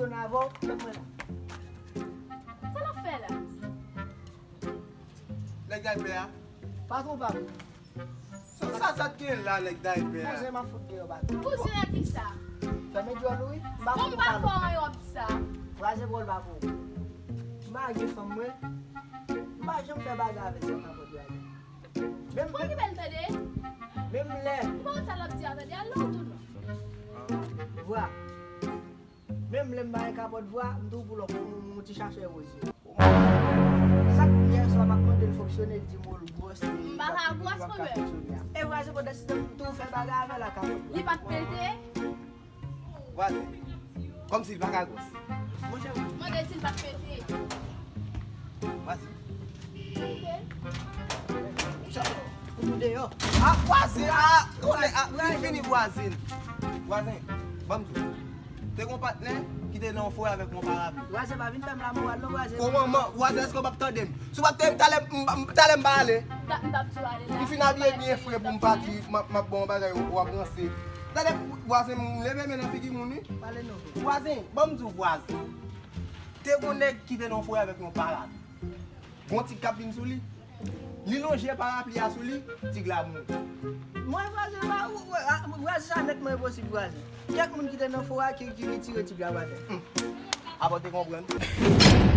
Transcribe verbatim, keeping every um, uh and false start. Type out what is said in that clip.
Yon avè w, fè mwen la. Sa l ap fè la? Nèg daypè a. Patwon pa m. Sa sa t gen la nèg daypè a. Kouzen m ap fout deyò patwon. Kouzen an ki sa? Fèmen djòl ou wi. M pa Bon, m fout pa ou fè yon wòb sa. Vwazen pòl pa pou ou. M pa gen fanm mwen. M pa janm fè bagay avèk yon kapòt vwazen. Menm Mwen ki bèl tande. Menm lè. Ou pa konn sa l ap di a tande. Al nan wout ou non. Vwa. Menm lè m ba yon kapòt vwa, m tou pou lòk yon ti chachè woz yo. Sak yè swa m ap mande l fonksyone, l di m w l gwòs. M pa ka gwòs mwen menm. E vwazen pandan sitan m tou fè bagay avè la kapòt. Li pa t pete. Vwazen. Kòmsi li pa ka gwòs. Monchè, Mande si l pa t pete. Vwazen. ou tou deyò. A vwazen, a, konnen, a, vin vini vwazen. Vwazen, ban m di w. Te gon patnè ki te nan yon forè avèk yon parapli. Vwazen pa vin fè m lamoral non vwazen. Kòman, vwazen, èske w p ap tande m? Si w p ap tande m, talè m, m, talè m pa ale. M t ap di w ale la. M fin abiye byen fre pou m pati, m ap, m ap bon bagay, w ap ranse. Talè, vwazen, m leve men nan figi moun wi. Pale non. Vwazen, ban m di w vwazen. Te gon nèg ki te nan yon forè avèk yon parapli. Gon tig k ap vin sou li. Li lonje parapli a sou li, tig la mouri. Mwen vwazen pa ou vwazen sa nètman enposib vwazen. Kèk moun ki te nan forè ki ki ki tire tig la vwazen. Apa w te konprann?